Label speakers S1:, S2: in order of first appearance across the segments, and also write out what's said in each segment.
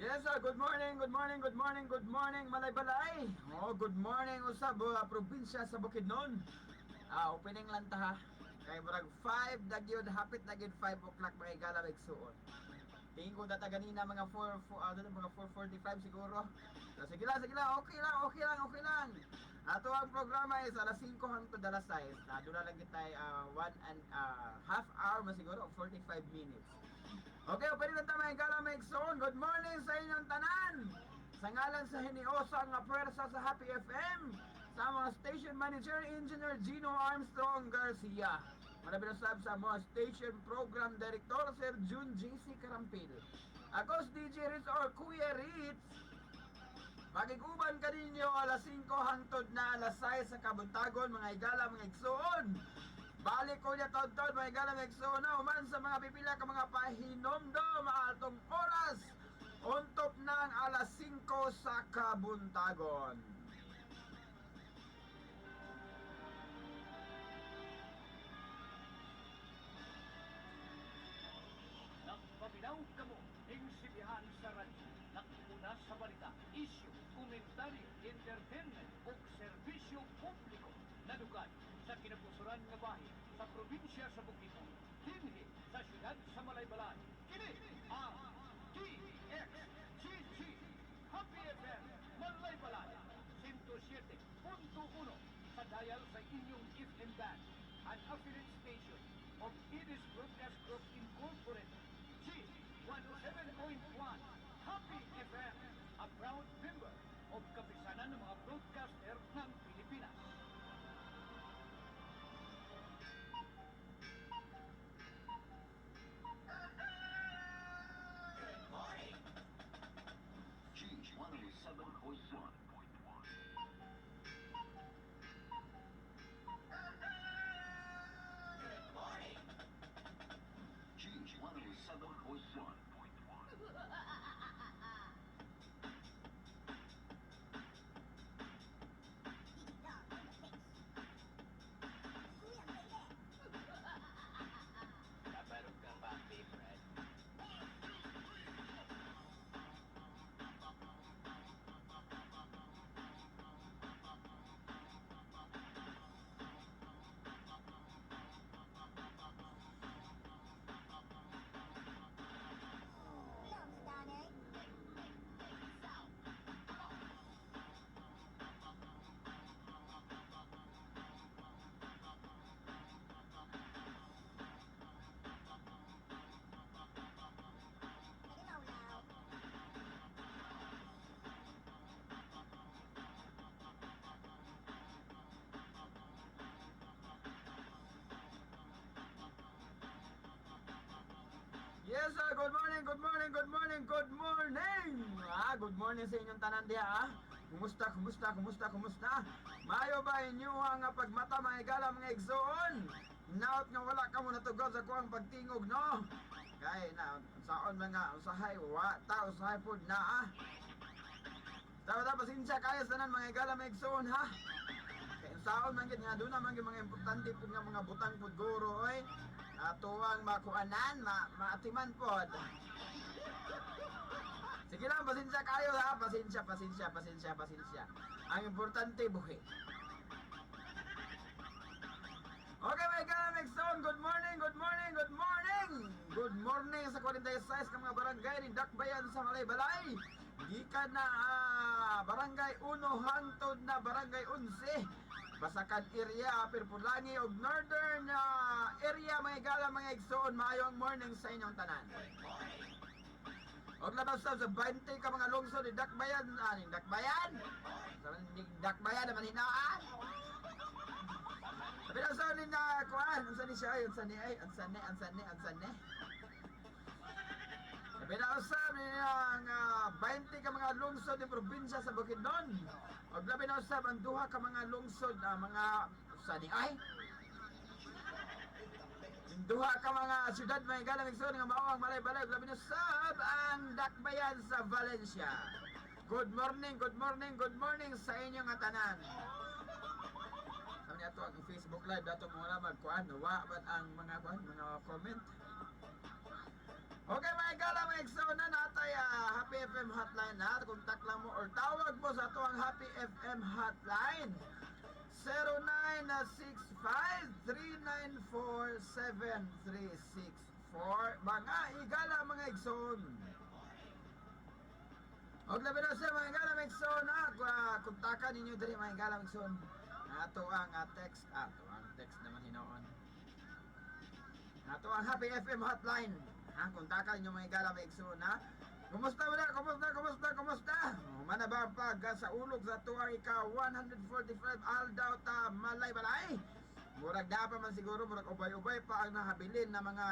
S1: Yes, sir. Good morning, good morning, good morning, good morning, Malaybalay. Oh, good morning usab probinsya sa Bukidnon. Ah, opening lang ta ha. Kay murag 5 na gyud, hapit na gyud 5 o'clock, mga higala, igsuon. Tingin ko data ganina mga 4, 4 ano, mga 4:45 siguro. So, sige lang, sige lang, okay lang, okay lang, okay lang. Ato ang programa is alas 5 hangtod alas 6. Na doon na lang kita 1 and half hour masiguro, 45 minutes. Okay, pwede lang ta, mga higala, mga igsoon. Good morning sa inyong tanan. Sa ngalan sa hiniosa nga pwersa sa Happy FM, sa mga station manager, Engineer Gino Armstrong Garcia. Marabi na sab sa mga station program director, Sir June JC Carampil. Ako si DJ Ritz or Kuya Ritz. Makiguban ka ninyo alas 5 hangtod na alas 6 sa kabuntagon, mga higala, mga igsoon. Balik ko niya tod-tod, mga higala, mga igsoon, na human sa mga pipila ka mga pahinomdom atong oras. Untop ng alas 5 sa kabuntagon.
S2: Nagpaminaw kamo ing sibihan sa radyo. Nagpuna sa balita, isyu, komentaryo, entertainment ug serbisyo publiko. Nadugad sa kinapusuran nga bahin sa probinsya sa Bukidnon, dinhi sa siyudad sa Malaybalay. Kini ang DXGG Happy FM Malaybalay 107.1 sa dial sa inyong FM band, an affiliate station of Edis Broadcast Group Incorporated. G 107.1 Happy FM, a proud member of Kapisanan ng mga Broadcaster ng Pilipinas.
S3: G107.1. G107.1.
S2: Kabarog ka pa, favorite.
S1: Yes, sir. Good morning, good morning, good morning, good morning. Ah, good morning sa inyong tanan diha, ah. Kumusta, kumusta, kumusta, kumusta? Maayo ba inyo ang pagmata, mga higala, mga igsoon? Naot nga wala ka mo natugod sa kuang pagtingog, no? Kay na, saon mga usahay, wa ta usahay pod na ah. Tama ta, pasensya kayo sa tanan, mga higala, mga igsoon, ha. Kay saon man gid nga doon man gid mga importante pud nga mga butang pud guro oy. Atuang makuanan, maatiman pod. Sige lang, pasensya kayo ha. Pasensya, pasensya, pasensya, pasensya. Ang importante, buhi. Okay, my God, Song, good morning, good morning, good morning! Good morning sa 46 ka mga barangay ni Dakbayan sa Malaybalay. Gikan na barangay 1 hangtod na barangay 11. Basakan area, Pirpulangi ug Northern area, mga gala, mga igsoon, maayong morning sa inyong tanan. Og labas sa 20 ka mga lungsod ni Dakbayan, ni Dakbayan. Sa ni Dakbayan naman hinaan. Sabi na sa ni na kuan, unsa ni siya ay, unsa ni ay, unsa ni, unsa ni, unsa ni. Sabi na usab ni ang 20 ka mga lungsod ni probinsya sa Bukidnon. Og labi na usab ang duha ka mga lungsod mga unsa ni ay. Ang duha ka mga syudad, mga galang igsoon, nga mao ang Malaybalay, labi na usab ang Dakbayan sa Valencia. Good morning, good morning, good morning sa inyong tanan. Sabi niya to ang Facebook Live dato mo wala magkuan, wa man ang mga kuan, mga comment. Okay, mga gala, mga igsoon na natay Happy FM hotline ha. Kontak lang mo or tawag mo sa ato ang Happy FM hotline. 0965-394-7364. Mga higala, mga igsoon. Og labi na sa mga higala, mga igsoon ha. Kontakan ninyo diri, mga higala, mga igsoon. Ato ang text. Ato ang text naman hinoon. Ato ang Happy FM hotline. Ha, kontakan ninyo, mga higala, mga igsoon ha. Kumusta mo na? Kumusta? Kumusta? Kumusta? Humana ba ang pag sa ulog sa tuwang ika 145 Aldaw ta Malay Balay? Murag da pa man siguro, murag ubay-ubay pa ang nahabilin na mga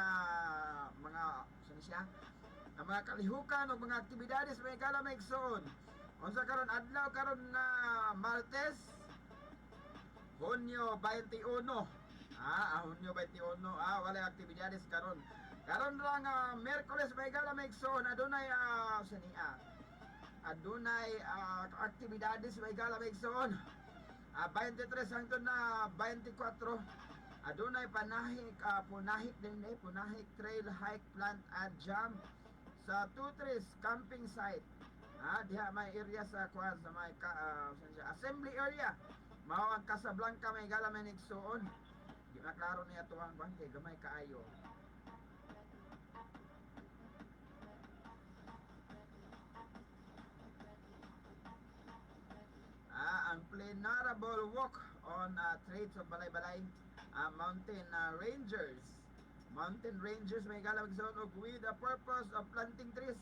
S1: saan siya? Ang mga kalihukan o mga aktibidades, mga higala, mga igsoon. Unsa karon adlaw karon na Martes, Hunyo 21. Hunyo 21. Wala aktibidades karon. Karon lang Miyerkules, may gala, may igsoon, adunay sa niya. Adunay aktibidades, may gala, may igsoon. 23 hangtod na 24. Adunay panahik punahik din eh, punahik trail hike plant at jump sa Two Trees camping site. Diha may area sa kuan sa may ka, saan siya? Assembly area. Mao ang Casablanca, may gala, may igsoon. Di na klaro niya tuwang kuan kay gamay kaayo. Ang plenarable walk on trails of Balay-Balay Mountain Rangers. Mountain Rangers, may galang zone og with the purpose of planting trees.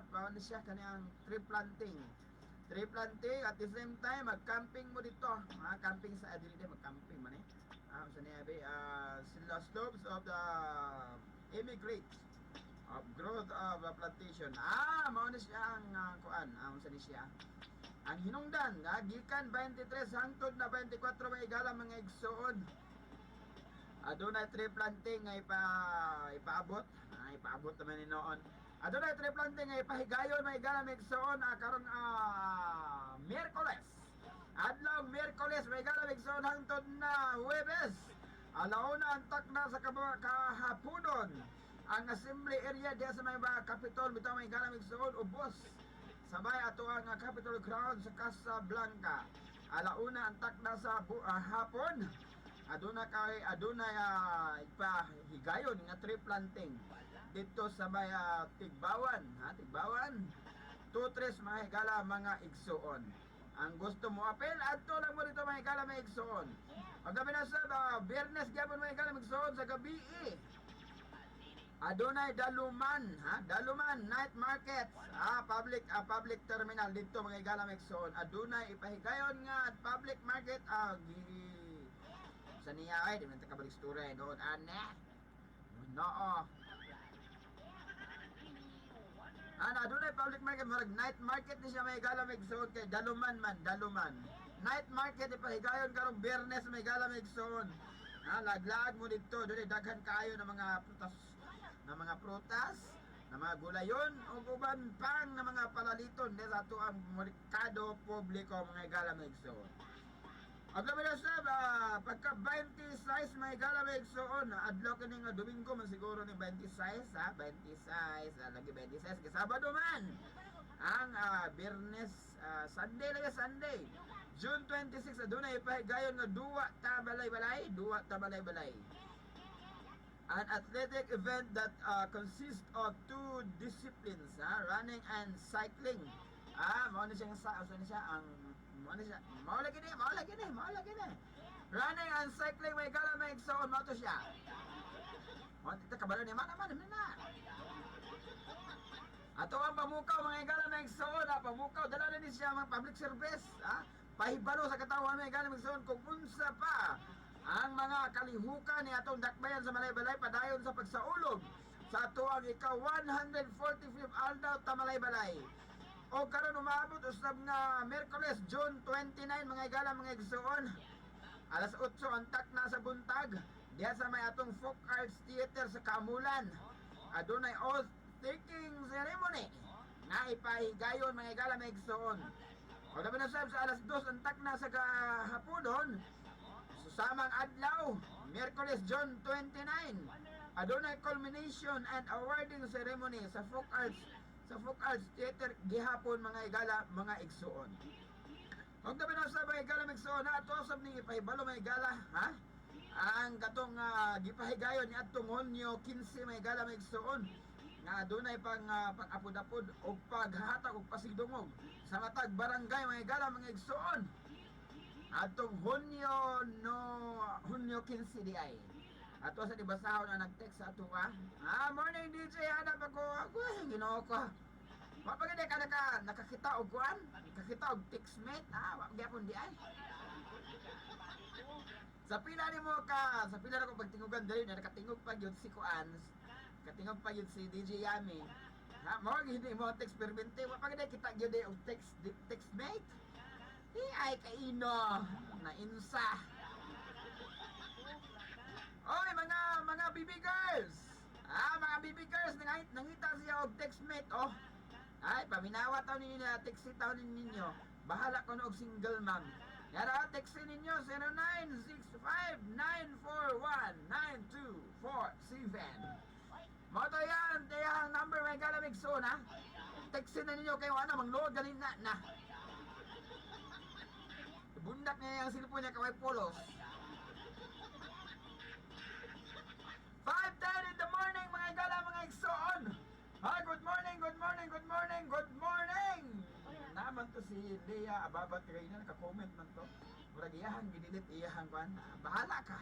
S1: Paano siya kaniyang tree planting. Tree planting at the same time mag-camping mo dito. Mga camping sa dili din mag-camping man eh. Sa niya be sila slopes of the immigrants of growth of the plantation. Mao ni siya ang kuan, ang sa ni siya. Ang hinungdan, gikan 23 hangtod na 24, may igala, mga igsoon. Adunay tree planting nga ipaabot. Ipaabot naman ni noon. Adunay tree planting nga ipahigayon, may igala, mga igsoon, karon Miyerkules. Adlaw Miyerkules, may igala, mga igsoon, hangtod na Huwebes. Alauna ang takna sa kahaponon. Ang assembly area diya sa may ba Capitol bitaw, may igala, mga igsoon, ubos. Sabay ato ang Capitol Ground sa Casablanca. Alauna ang takna sa hapon. Aduna kay adunay ipahigayon nga tree planting dito sa may Tigbawan, ha, Tigbawan. 2-3, mga higala, mga igsuon. Ang gusto mo apel, adto lang mo dito, mga higala, mga igsuon. Paggabi na sa Biyernes gyapon, mga higala, mga igsuon, sa gabi eh. Adunay Daluman, ha? Daluman Night Market, public terminal dito, mga higala, mga igsuon. Adunay ipahigayon nga public market gi sa niya ay di man ta kabalik istorya doon ane. No. Ana, adunay public market, murag night market ni siya, may higala, mga igsuon, kay Daluman man, Daluman. Night market ipahigayon karong Biyernes, may higala, mga igsuon. Ha, laglag mo dito, dunay daghan kaayo ng mga prutas, ng mga prutas, ng mga gulayon ug uban pang ng mga palaliton di sa ato ang merkado publiko, mga higala, mga igsuon. Ang labi na sab, pagka 26, may higala, mga igsuon, adlaw kini nga Domingo man siguro ni 26 ha, 26, lagi 26 kay Sabado man. Ang Biyernes, Sunday lagi Sunday. June 26 adunay ipahigayon nga duwa ta balay-balay, duwa ta balay-balay. An athletic event that consists of two disciplines, ha, running and cycling. Mao ni siya sa ni siya ang mao ni siya. Mao lagi ni, mao lagi ni, mao lagi ni. Running and cycling, may gala, may igsoon, mao to siya. Mao tita kabalo ni mana man na. Ato ang pamukaw, mga higala, mga igsoon, ha, pamukaw dala na ni siya mga public service, ha. Pahibalo sa katawan, mga higala, mga igsoon, kung unsa pa ang mga kalihukan ni atong dakbayan sa Malaybalay padayon sa pagsaulog sa ato ang ika 145th Aldaw ta Malaybalay. O karon umaabot usab nga Miyerkules, June 29, mga higala, mga igsoon. Alas 8 ang takna sa buntag diha sa may atong Folk Arts Theater sa Kaamulan. Adunay oath taking ceremony nga ipahigayon, mga higala, mga igsoon. O labi na sab sa alas 2 ang takna sa kahaponon. Susamang adlaw, Miyerkules, June 29. Adunay culmination and awarding ceremony sa Folk Arts Sa Folk Arts Theater gihapon, mga higala, mga igsuon. Og tabi na sa mga higala, mga igsuon, na ato sab ning ipahibalo, mga higala, ha? Ang katong gipahigayon ni atong Hunyo 15, mga higala, mga igsuon, nga adunay pang pag-apod-apod og paghatag og pasigdungog sa matag barangay, mga higala, mga igsuon, atong Hunyo no Hunyo 15 di ay. Ato sa dibasahon na nag-text sa ato ah. Ah, morning DJ, hanap ako. Ako ay Ginoo ko. Wa pa gid ka nakakita og kuan, nakakita og text mate. Ah, wa gyapon di ay. Sa pila nimo ka, sa pila na ko pagtingugan diri na nakatingog pa gyud si kuan. Katingog pa gyud si DJ Yami. Ha, mo hindi mo text permente, wa pa gid kita gyud og text mate. Di ay kaino na insa. Oy, mga baby girls. Ah, mga baby girls, nangita siya og text mate, oh. Ay, paminawa taon ninyo na text taon ninyo. Bahala ko og single mom. Yara, text ninyo 0965-941-9247. Moto yan, ang number may galamig soon, ha? Text na ninyo kayo, ano, mangload ganin na, na. Bundak niya yung cellphone niya kaway polos. 5:10 in the morning, mga igala, mga igsoon. Hi, good morning, good morning, good morning, good morning. Naman to si Lea Ababat Reyna, naka-comment man to. Murag iyahang ginilit iyahang kuan. Ah, bahala ka.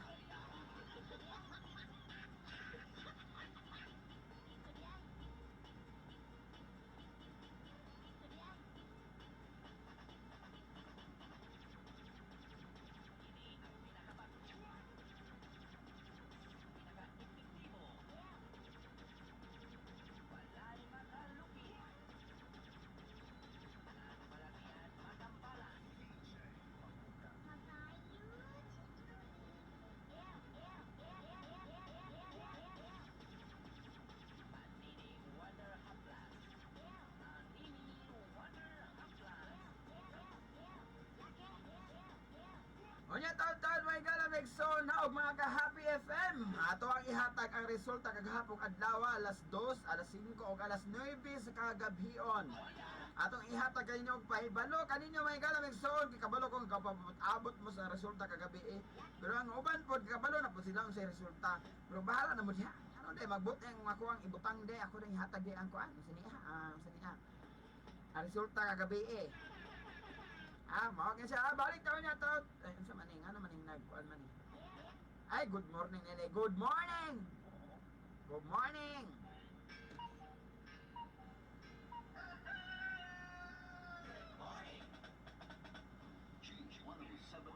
S1: Unya taon-taon mga igala Mexon na og mga ka-Happy FM. Ato ang ihatag ang resulta kagahapon adlaw alas 2, alas 5 ug alas 9 sa kagabhion. Atong ihatag kaninyo og pahibalo kaninyo, mga igala Mexon, kay kabalo kung kapabot-abot mo sa resulta kagabi eh. Pero ang uban pod kabalo na pod sila sa resulta. Pero bahala na mo diha. Ano day magbut ang ako ang ibutang day ako nang ihatag day ang kuan sa niya sa niya. Ang resulta kagabi eh. Ah, mao kay siya. Ah, balik taon niya to. Ay, unsa man ning ano man ning nagkuan man ni. Ay, good morning nene. Good morning. Good morning.
S2: Change 107.1.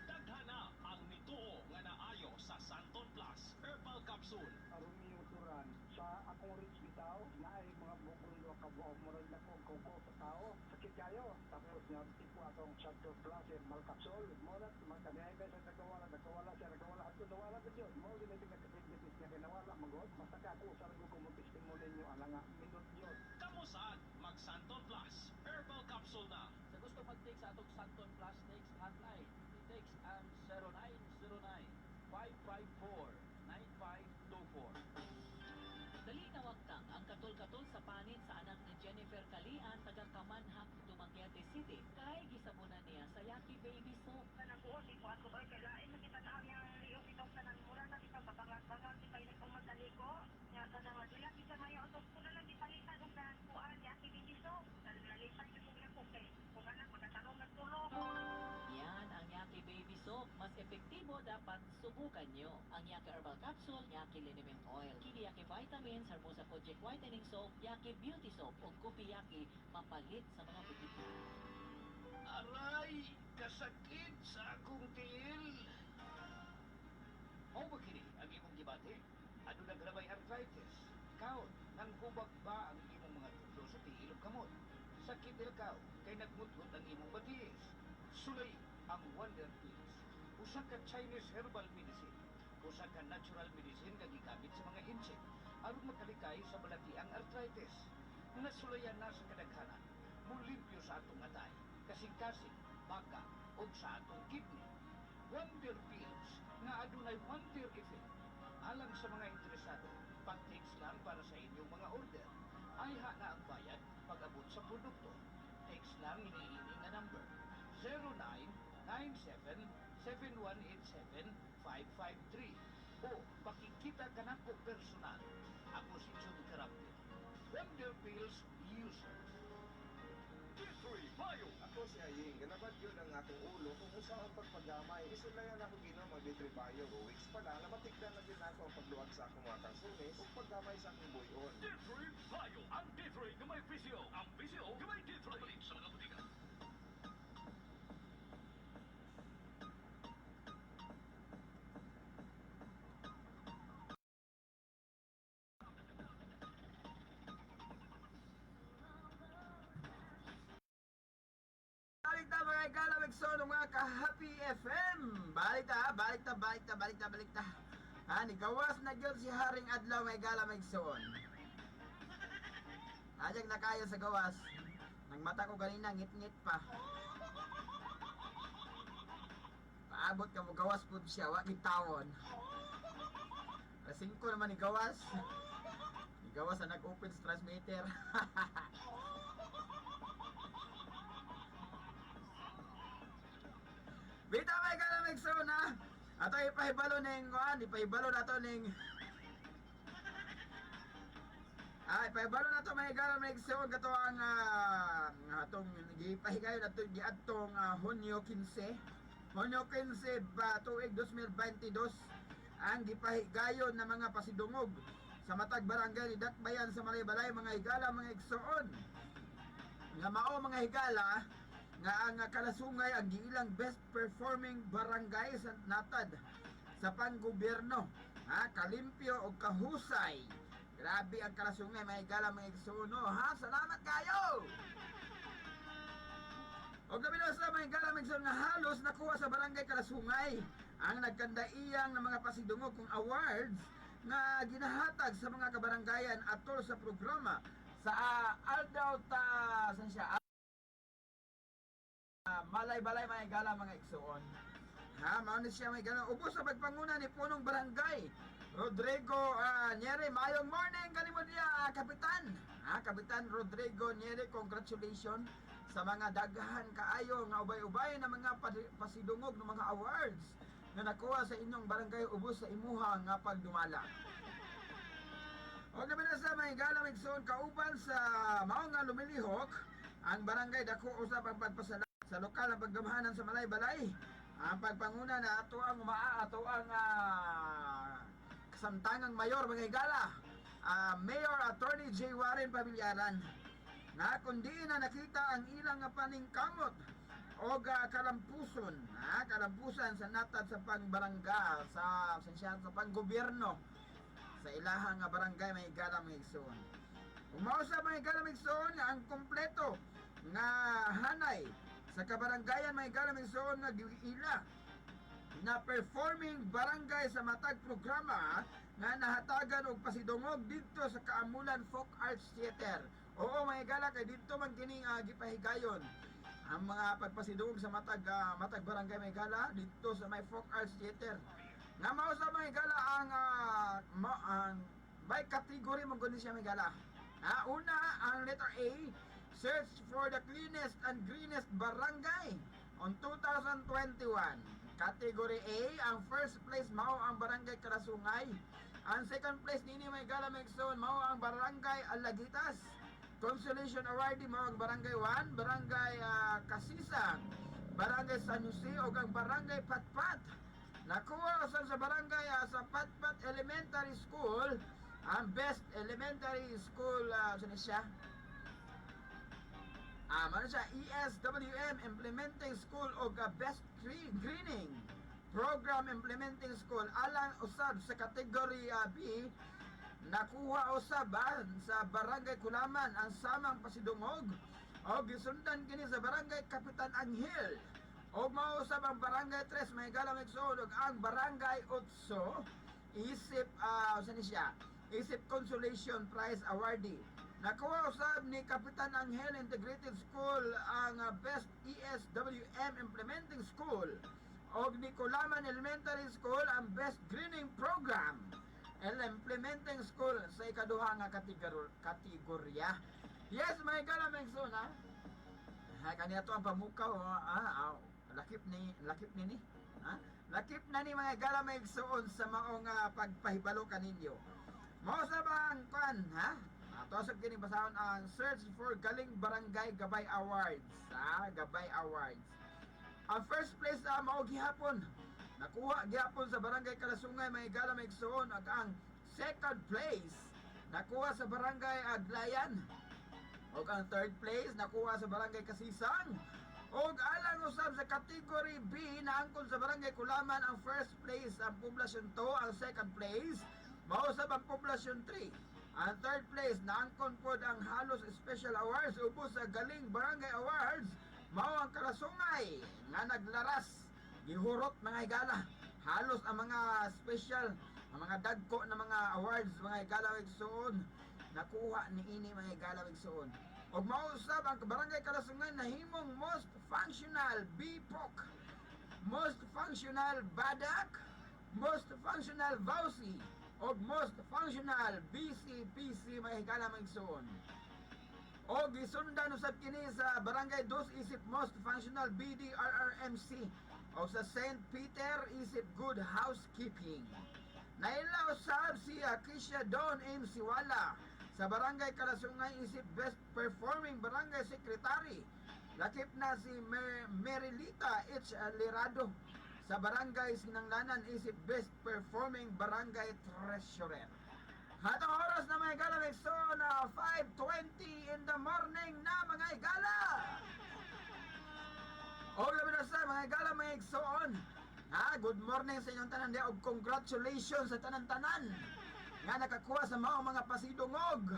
S3: Daghan na ang nituo nga naayo sa Santon Plus Herbal Capsule.
S4: Aron miyuturan sa akong reach bitaw na ay mga bukol wa ka buok, murag na ko kuko sa tao, sakit kayo. Tapos niya tipo atong Chapter Plus herbal capsule mo na magkaniay kay sa nagawala, nagawala siya, nagawala ato, nawala na jud mo gid nagkatipis niya kay nawala magod. Basta ka ako sa ko mo testimony niyo ala nga minute yun.
S3: Kamusad mag Santon Plus Herbal Capsule na.
S5: Sa gusto mag-text sa atong Santon Plus Text Hotline, i-text ang 0909-554-9524.
S6: Dali na wagtang ang katol-katol sa panit sa anak ni Jennifer Kalian, taga Kamanhak, Dumaguete City, kay gisabunan niya sa Yaki Baby Soap.
S7: Kanang buot, ikuan ko ba, kay lain na kita ang lihok itong kanang mura na kita babangag-bangag kita yung kung magkaliko. Nga kanang dila kita ngayon, atong ko na lang gipalitan og kuan, Yaki Baby Soap. Nalipan ko na ko kay kung anak makatarong nagtulog.
S6: Yan ang Yaki Baby Soap. Mas epektibo, dapat subukan nyo. Ang Yaki Herbal Capsule, Yaki Liniment Oil, Kili Yaki Vitamins, Hermosa Kojic Whitening Soap, Yaki Beauty Soap, o Kupi Yaki, mapalit sa mga butiki.
S2: Aray, kasakit sa akong tiil. Mao ba kini ang imong gibati? Aduna ka na ba'y arthritis? Gout, nang hubag ba ang imong mga tudlo sa tiil ug kamot? Sakit ilkaw kay nagmutlot ang imong batis. Sulay ang Wonder Pills. Usa ka Chinese herbal medicine. Usa ka natural medicine nga gigamit sa mga insect aron makalikay sa balatiang arthritis. Nasulayan na sa kadaghanan. Mulimpyo sa atong atay, kasing-kasing, baka ug sa atong kidney. Wonder Pills nga adunay wonder effect. Alang sa mga interesado, pag-text lang para sa inyong mga order. lang niini nga number 0997-7187-553 o pakikita kanako personal. Ako si Jun Carapio, Wonder Pills user.
S3: D3 Bio.
S8: Ako si Aying, ganabat yun ang akong ulo kung unsa ang pagpagamay. Isulayan ako ginom ang D3 Bio. 2 weeks pa lang, nabatikdan na din ako ang pagluwag sa akong mga kalsunis ug paggamay sa akong buyon.
S3: D3 Bio. Ang D3 nga may PCO. Ang PCO nga may D3. Pabalin sa mga butika.
S1: Balik ta, mga ikalamig sono, mga ka-Happy FM. Balik ta, balik ta, balik ta, balik ta, balik ta. Ha, nigawas na gyud si Haring Adlaw, mga ikalamig son. Ajag na kayo sa gawas. Nang mata ko ganina, ngit-ngit pa. Paabot ka mo, gawas po siya, wa gitawon. Alas 5 naman ni gawas. Ni gawas na nag-open sa transmitter. Bita may kalamig so na. Ato ipahibalo ning kuan, ipahibalo na to ning Ay, pahibalo na to may kalamig so kato ang atong gipahigayon ato giadtong Hunyo 15. Hunyo 15 ba tuig 2022 ang gipahigayon na mga pasidungog sa matag barangay ni Dakbayan sa Malaybalay, mga higala, mga igsoon, nga mao, mga higala, nga ang Kalasungay ang giilang best performing barangay sa natad sa panggobyerno, ha, kalimpyo og kahusay. Grabe ang Kalasungay, mga higala, mga igsoon, no? Ha, salamat kayo. Og labi na sa mga higala, mga igsoon, nga halos nakuha sa barangay Kalasungay ang nagkandaiyang ng mga pasidungog kung awards nga ginahatag sa mga kabarangayan atol sa programa sa Aldaw ta san siya Malay-balay, mga higala, mga igsoon. Ha, mao ni siya, may gala. Ubos sa pagpanguna ni punong barangay Rodrigo Nyere. Mayong morning kanimo niya, kapitan. Ha, Kapitan Rodrigo Nyere, congratulations sa mga daghan kaayo nga ubay-ubay na mga pasidungog ng mga awards na nakuha sa inyong barangay ubos sa imuha nga pagdumala. O gabi na sa mga higala, mga igsoon, kauban sa mao nga lumilihok ang barangay, dako usab ang pagpasala sa lokal ang paggamhanan sa Malaybalay. Ang pagpanguna na ato ang umaa ato ang kasamtangang mayor, mga higala. Mayor Attorney J. Warren Pamilyaran na kundi na nakita ang ilang nga paningkamot o kalampuson, ha, kalampusan sa natad sa pangbarangga sa panggobyerno sa ilahang nga barangay, may higala, mga igsoon. Umausa, mga higala, mga igsoon, nga ang kompleto nga hanay sa kabaranggayan, mga higala, mga igsoon, nga giila na performing barangay sa matag programa nga nahatagan og pasidungog didto sa Kaamulan Folk Arts Theater. Oo, mga higala, kay didto man kining gipahigayon ang mga pagpasidungog sa matag barangay, mga higala, didto sa may Folk Arts Theater. Nga mao sa mga higala ang by category mo gud ni siya, mga higala. Una, ang letter A, search for the cleanest and greenest barangay on 2021. Category A, ang first place mao ang Barangay Karasungay. Ang second place nini, may gala Megson, mao ang Barangay Alagitas. Consolation awardee mao ang Barangay 1, Barangay Kasisang, Barangay San Jose ug ang Barangay Patpat. Nakuha usab sa barangay sa Patpat Elementary School ang best elementary school sino siya? Ano siya? ESWM Implementing School o Best Greening Program Implementing School. Alang usab sa category B, nakuha usab sa Barangay Kulaman ang samang pasidungog o gisundan kini sa Barangay Kapitan Anghel o mausab ang Barangay 3, may galang igsoon, ug ang Barangay 8 isip saan siya? Isip Consolation Prize awardee. Nakuha usab ni Kapitan Anghel Integrated School ang Best ESWM Implementing School og ni Kulaman Elementary School ang Best Greening Program and Implementing School sa ikaduha nga kategorya. Yes, may galameng ha? Ha, kaniya to ang pamukaw, oh, ah, ah, lakip ni, lakip ni ni. Ha? Lakip na ni mga higala mga igsoon sa maong pagpahibalo kaninyo. Mao sa bang kwan, ha? Ato sa kini basahon ang search for Galing Barangay Gabay Awards. Ha, Gabay Awards. Ang first place mao gihapon. Nakuha gihapon sa Barangay Kalasungay mga higala mga igsoon, ag ang second place nakuha sa Barangay Aglayan. Og ang third place nakuha sa Barangay Kasisang. Og alang usab sa category B, naangkon sa Barangay Kulaman ang first place ang Poblasyon 2, ang second place mao usab ang Poblasyon 3. Ang third place naangkon pod ang halos special awards ubos sa Galing Barangay Awards mao ang Kalasungay nga naglaras, gihurot mga higala. Halos ang mga special, ang mga dagko na mga awards mga higala igsoon nakuha ni ini mga higala igsoon. Og mausab ang Barangay Kalasungay nahimong most functional BPOC, most functional BADAC, most functional VAUSI, og most functional BCPC mga higala mga igsoon. O gisundan usab kini sa Barangay Dos isip most functional BDRRMC o sa St. Peter isip good housekeeping. Naila usab si Akisha Don M. Siwala sa Barangay Kalasungay isip best performing barangay secretary. Lakip na si Merilita H. Lirado sa Barangay Sinanglanan isip best performing barangay treasurer. Hatong oras na mga higala, so na 5:20 in the morning na mga higala. O labi na sa mga higala mga igsoon. Ha, good morning sa inyong tanan diha og congratulations sa tanan-tanan nga nakakuha sa maong mga pasidungog.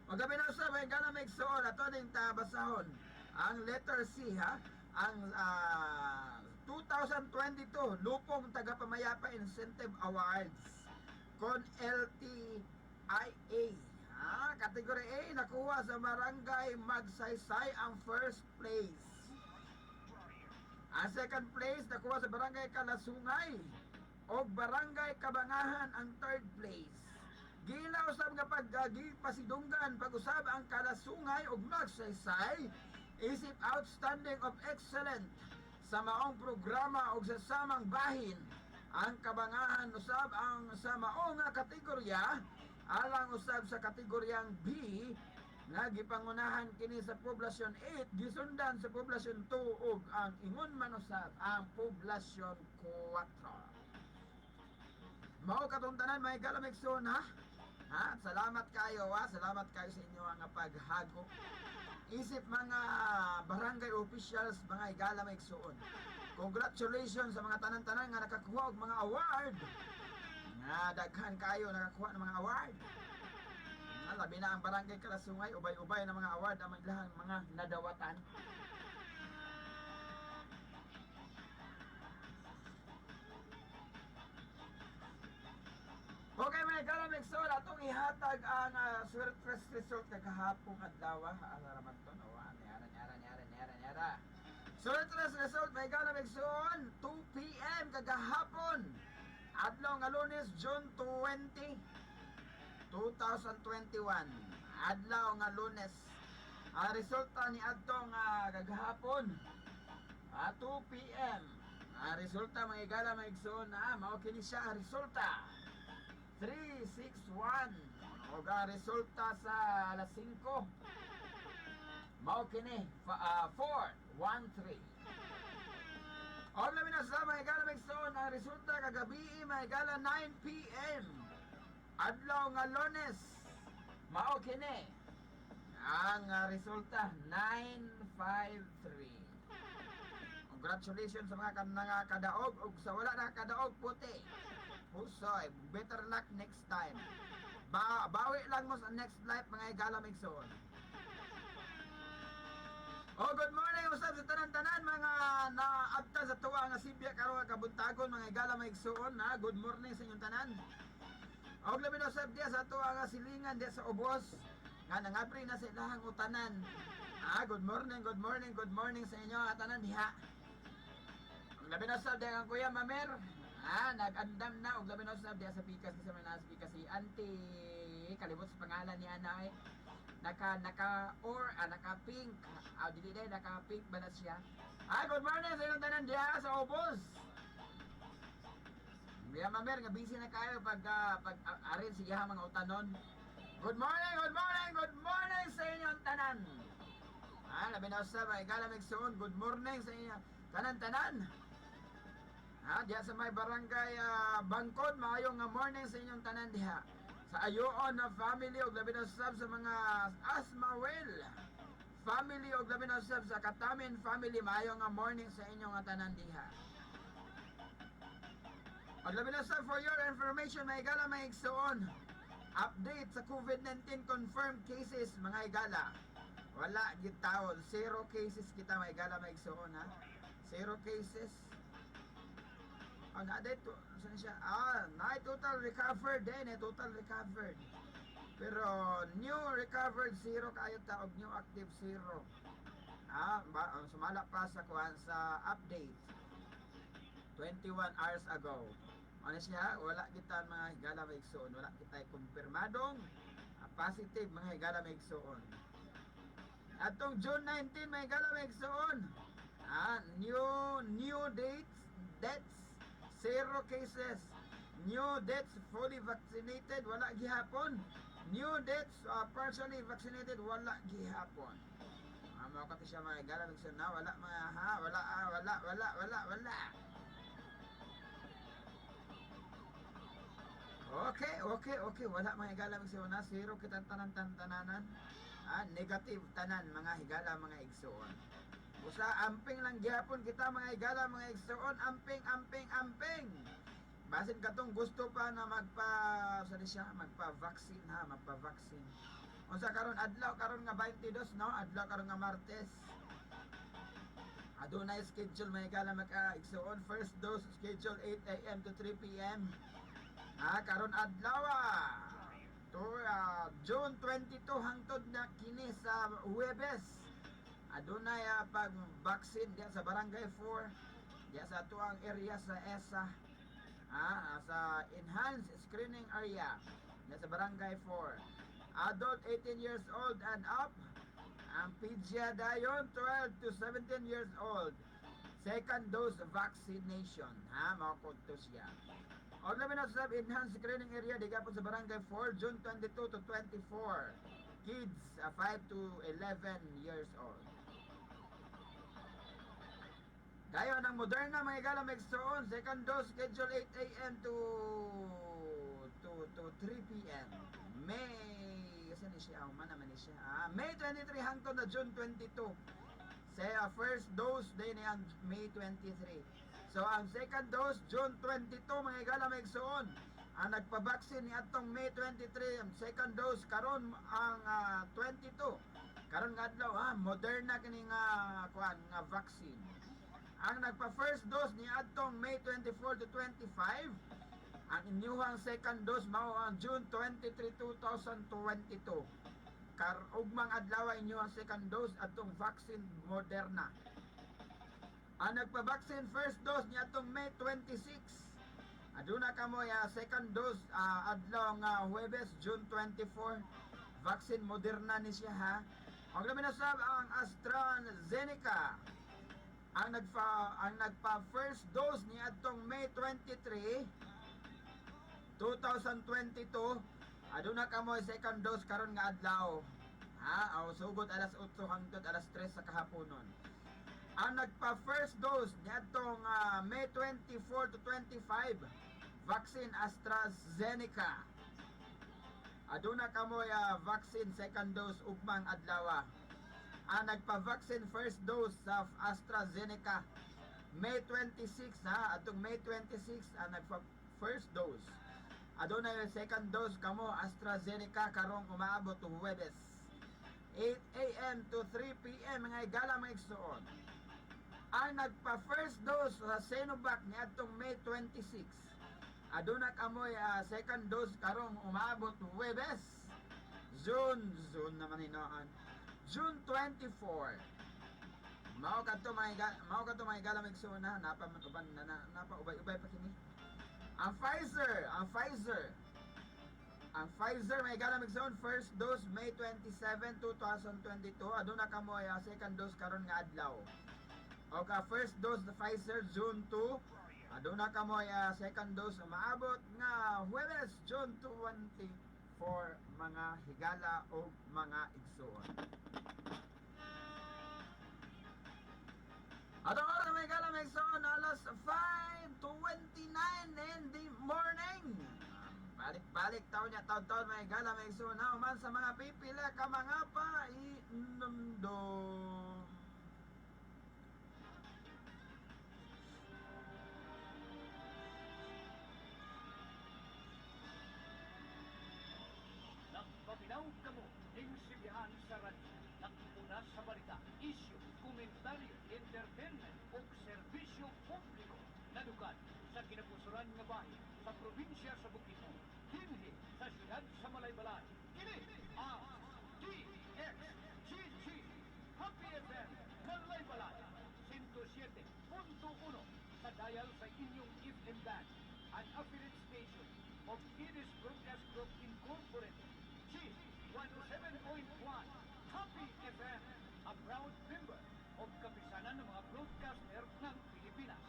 S1: O gabi na sa mga higala mga igsoon, ato ning tabasahon ang letter C, ha, ang 2022 Lupong Tagapamayapa Incentive Awards con LTIA. Ha, category A, nakuha sa Barangay Magsaysay ang first place. Ang second place nakuha sa Barangay Kalasungay o Barangay Kabangahan ang third place. Gilaw sa mga pagpasidunggan pag-usab ang Kalasungay ug Magsaysay isip outstanding of excellent sa maong programa ug sa samang bahin ang Kabangahan usab ang sa maong nga kategorya. Alang usab sa kategoryang B nga gipangunahan kini sa Poblasyon 8, gisundan sa Poblasyon 2 ug ang ingon man usab ang Poblasyon 4. Mao katong tanan mga higala mga igsoon, ha. Ha, salamat kayo, ha. Salamat kayo sa inyo ang paghago. Isip mga barangay officials mga higala mga igsoon. Congratulations sa mga tanan-tanan nga nakakuha og mga award. Nga daghan kayo nakakuha ng mga award. Nga labi na ang Barangay Kalasungay, ubay-ubay na mga award ang ilahang mga nadawatan. Okay mga higala mga igsoon, atong ihatag ang swerte result kagahapong adlaw. Ang raman to, no? Nyara, nyara, nyara, nyara, nyara. Swerte result mga higala mga igsoon, 2 p.m. kagahapon. Adlaw nga Lunes, June 20, 2021. Adlaw nga Lunes. Ang resulta ni adtong kagahapon, 2 p.m. Ang resulta mga higala mga igsoon, mao kini siya ang resulta. 361. O ang resulta sa alas 5 mao kini 413. O labi na sa mga higala mga igsoon, ang resulta kagabi mga higala 9 p.m. adlaw nga Lunes mao kini ang resulta 953. Congratulations sa mga nakakadaog ug sa wala nakakadaog, puti. Pusoy, better luck next time. Bawi lang mo sa next life mga higala mga igsoon. Oh, good morning usab sa tanan-tanan mga naabtan sa tuwa nga sibya karon nga kabuntagon mga higala mga igsoon, ha. Good morning sa inyong tanan. Og labi na usab diya sa tuwa nga silingan diya sa ubos nga nangabri na sa ilahang utanan. Ah, good morning, good morning, good morning sa inyo nga tanan diha. Og labi na usab diha kang Kuya Mamer. Ah, nag-andam na og labi na usab diha sa pikas kasi may nasa pikas si Auntie, kalimot sa pangalan ni Ana eh. Naka naka or ah, naka pink. Ah, dili day naka pink ba na siya? Ay, good morning sa inyong tanan diha sa Obos. Kaya mamer nga busy na kayo pag pag arin siya mga utanon. Good morning, good morning, good morning sa inyong tanan. Ah, labi na sa mga igalamig soon. Good morning sa inyo. Tanan-tanan. Ha, diha sa may barangay Bangkod, maayong nga morning sa inyong tanan diha. Sa Ayoon na family og labi na sab sa mga Asmawel family og labi na sab sa Katamin family, maayong nga morning sa inyong nga tanan diha. Og labi na sab, for your information, mga igala, mga igsuon. Update sa COVID-19 confirmed cases, mga igala. Wala gyud taon, zero cases kita, mga igala, mga igsuon, ha. Zero cases. Ah, na to, saan siya? Ah, na total recovered din, eh, total recovered. Pero new recovered zero kayo ta og new active zero. Ah, ba, ang sumala pa sa kuan sa update 21 hours ago. Ano siya? Wala kita, mga higala, mga igsoon. Wala kita kumpirmadong positive, mga higala, mga igsoon. Atong June 19, mga higala, mga igsoon. Ah, new new dates, deaths, zero cases. New deaths fully vaccinated, wala gihapon. New deaths partially vaccinated, wala gihapon. Ah, mao kato siya, mga higala, mga igsoon na wala mga ha, wala ah, wala wala wala wala. Okay. Wala, mga higala, mga igsoon na. Zero kita tanan tananan. Ah, negative tanan, mga higala, mga igsoon. Usa amping lang gihapon kita, mga higala, mga igsoon, amping, amping, amping. Basin katong gusto pa na magpa sa siya, magpa-vaccine ha, magpa-vaccine. Unsa karon adlaw karon nga 22, no? Adlaw karon nga Martes. Adunay schedule, mga higala, mga igsoon, first dose schedule 8 a.m. to 3 p.m. Ah, karon adlaw ah. To June 22 hangtod na kini sa Huwebes. Adunay pag vaccine diya sa Barangay 4, diya sa atuang area sa ESA. Ah, sa enhanced screening area diya sa Barangay 4. Adult 18 years old and up. Ang pedya dayon 12 to 17 years old. Second dose vaccination. Ha, mao to siya. Og labi na sa enhanced screening area di gapon sa Barangay 4, June 22 to 24. Kids 5 to 11 years old. Dayon ang Moderna, mga higala, mga igsoon, second dose schedule 8 a.m. to 3 p.m. May saan ni siya? Oh, man naman ni siya. Ah, May 23 hangtod na June 22. Sa first dose din ang May 23. So ang second dose June 22, mga higala, mga igsoon. Ang nagpa-vaccine ni atong May 23, ang second dose karon ang 22. Karon nga adlaw ha, Moderna kini nga kuan nga vaccine. Ang nagpa first dose ni atong May 24 to 25, ang inyuhang second dose mao ang June 23, 2022. Kar ugmang adlaw inyo ang second dose atong vaccine Moderna. Ang nagpa-vaccine first dose ni atong May 26. Aduna kamo ya second dose adlaw nga Huwebes, June 24. Vaccine Moderna ni siya ha. Ang labi na sab ang AstraZeneca. Ang nagpa first dose ni atong May 23 2022, aduna kamo second dose karon nga adlaw. Ha, aw sugod alas 8 hangtod alas 3 sa kahaponon. Ang nagpa first dose niadtong May 24 to 25, vaccine AstraZeneca. Aduna kamo vaccine second dose ugmang adlaw. Ang nagpa-vaccine first dose sa AstraZeneca May 26 ha, atong May 26 ang nagpa first dose. Aduna yung second dose kamo AstraZeneca karong umaabot Huwebes. 8 a.m. to 3 p.m., mga higala, mga igsoon. Ang nagpa first dose sa Sinovac niadtong May 26. Aduna kamoy second dose karong umaabot Huwebes. June, June naman hinoon. June 24. Mao kadto, mga higala, mga igsoon ha, napa man uban na, napa ubay-ubay pa kini. Ang Pfizer, ang Pfizer. Ang Ang Pfizer may higala mga igsoon, first dose May 27, 2022. Aduna kamo second dose karon nga adlaw. O ka first dose the Pfizer June 2. Aduna kamo second dose maabot nga Huwebes June 24, mga higala o mga igsoon. Atong oras, mga higala, mga igsoon, alas 5:29 in the morning. Balik-balik taon niya, taon-taon, mga higala, mga igsoon, na man sa mga pipila ka mga painumdum.
S2: Nagpaminaw kamo ning sibihan sa radyo. Nagpuna sa balita, isyu, komentaryo, entertainment ug serbisyo publiko. Nadukad sa kinapusuran nga bahin sa probinsya sa Bukidnon, dinhi sa siyudad sa Malaybalay. Kini ang DXGG Happy FM Malaybalay 107.1 sa dial sa inyong FM band, an affiliate station of Iris Broadcast Group Incorporated. G 107.1 Happy FM, a proud member of Kapisanan ng mga Broadcaster ng Pilipinas.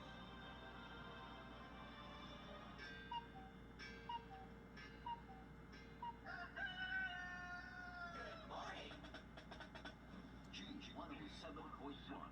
S3: G107.1.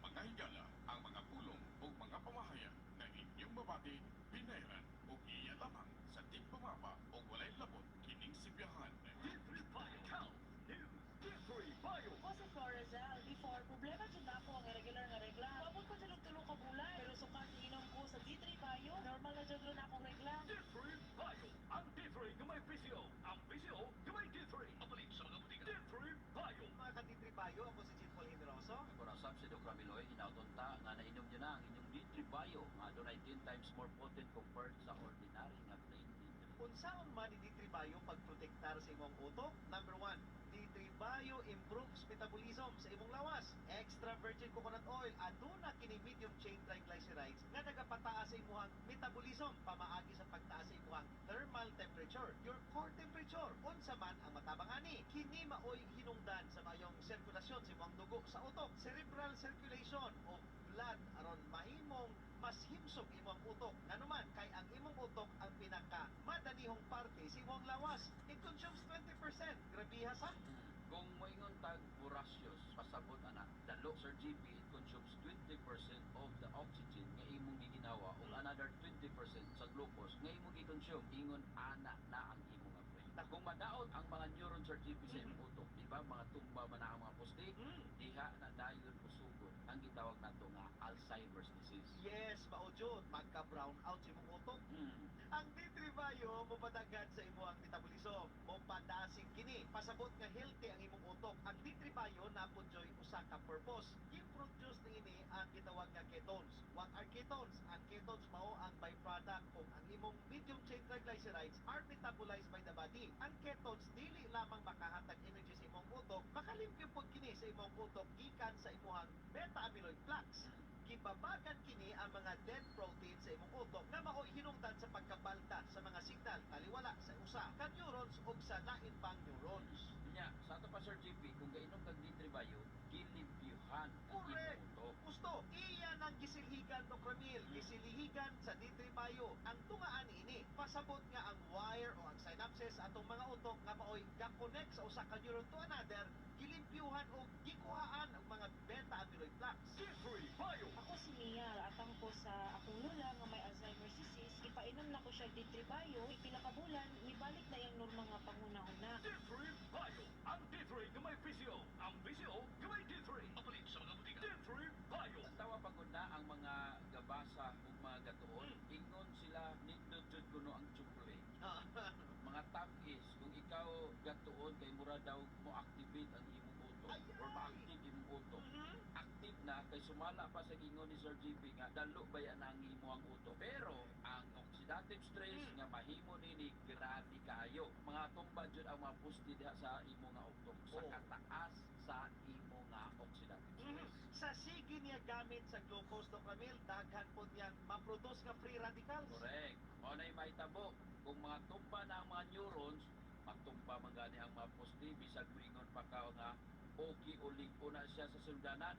S9: Mga higala, ang mga pulong o mga pamahayag na inyong mabati, binayran o iya lamang sa tigpamapa o walay labot kining sibyahan.
S2: D3 Bio Health News. D3 Bio.
S7: Ako si Florizal. Before, problema jud nako ang irregular nga regla. Moabot ko jud og 3 ka bulan. Pero sukad inom ko sa D3 Bio, normal na jud ron akong regla.
S2: D3 Bio. Ang D3 nga may PCO. Ang PCO nga may D3. Apalit sa mga butika. D3 Bio.
S10: Mga ka-D3 Bio, ako si Jean Paul Generoso.
S5: Ako na sab si Doc Ramiloy, hinauton ta nga nainom nyo na ang inyong D3 Bio nga adunay 10 times more potent compared sa ordinary nga plain D3.
S10: Unsaon man ni D3 Bio pagprotektar sa imong utok? Number 1, D3 Bio improves metabolism sa imong lawas. Extra virgin coconut oil aduna kini medium chain triglycerides nga nagapataas sa imong metabolism pamaagi sa pagtaas sa imong thermal temperature, your core temperature. Unsa man ang matabang ani, kini maoy hinungdan sa mayong sirkulasyon sa imong dugo sa utok, cerebral circulation o blood aron mahimong mas himsog imong utok. Nganuman kay ang imong utok ang pinaka madalihong parte sa imong lawas. It consumes 20%. Grabiha sa.
S5: Kung moingon tag voracious, pasabot ana, dalo, Sir GP, it consumes 20% of the oxygen nga imong giginawa ug another 20% sa glucose nga imong gi-consume. Ingon ana na ang imong nga brain. Kung madaot ang mga neuron, Sir GP, sa imong utok, di ba mga tumba man na ang mga poste, diha na dayon usugod ang gitawag nato nga Alzheimer's disease.
S10: Yes, mao jud magka brown out sa imong utok. Ang D3 Bio mopadaghan sa imong metabolism, mopadasig kini, pasabot nga healthy ang imong utok. Ang D3 Bio napud joy usa ka purpose. Gi-produce niini ang gitawag nga ketones. What are ketones? Ang ketones mao ang byproduct kung ang imong medium chain triglycerides are metabolized by the body. Ang ketones dili lamang makahatag energy sa imong utok, makalimpyo pod kini sa imong utok gikan sa imong beta amyloid plaques. Gibabagan kini ang mga dead protein sa imong utok na maoy hinungdan sa pagkabalda sa mga signal taliwala sa usa ka neurons ug sa lain pang neurons.
S5: Nya, sa ato pa, Sir GP, kung gainom kag D3 Bio, gilimpyuhan ang
S10: Correct.
S5: imong utok.
S10: Gusto, iya nang gisilhigan, Doc Ramil, gisilhigan sa D3 Bio. Ang tungaan ini, pasabot nga ang wire o ang synapses atong mga utok nga maoy ga-connect sa usa ka neuron to another, gilimpyuhan o gikuhaan ang mga beta amyloid plaques.
S2: D3 Bio.
S7: Ako si Mia, atang ko sa akong lola nga may Alzheimer's disease, ipainom na ko siya D3 Bio, pila ka bulan, mibalik na iyang normal nga panghuna-huna.
S2: D3 Bio. Ang D3 nga may PCO. Ang PCO nga may D3. Apalit sa mga butika. D3 Bio.
S5: Tawa pagod na ang mga gabasa ug mga gatuon. Ingon sila nindot jud kuno ang chocolate. Mga tam-is, kung ikaw gatuon kay mura daw mo activate ang imong utok or ma-active imong utok. Active na kay sumala pa sa gingon ni Sir GP nga dalo ba yan ang imo ang utok. Pero ang oxidative stress nga mahimo nini grabe kaayo. Mga tumba jud ang mga pusti diha sa imo nga utok sa kataas sa imo nga oxidative stress.
S10: Sa sige niya gamit sa glucose, Doc Ramil, daghan po niyang ma-produce nga free radicals.
S5: Correct. Mao na'y mahitabo kung mga tumba na ang mga neurons man gani ang mga poste, bisag moingon pa ka nga okay o lig-o na siya sa sinugdanan,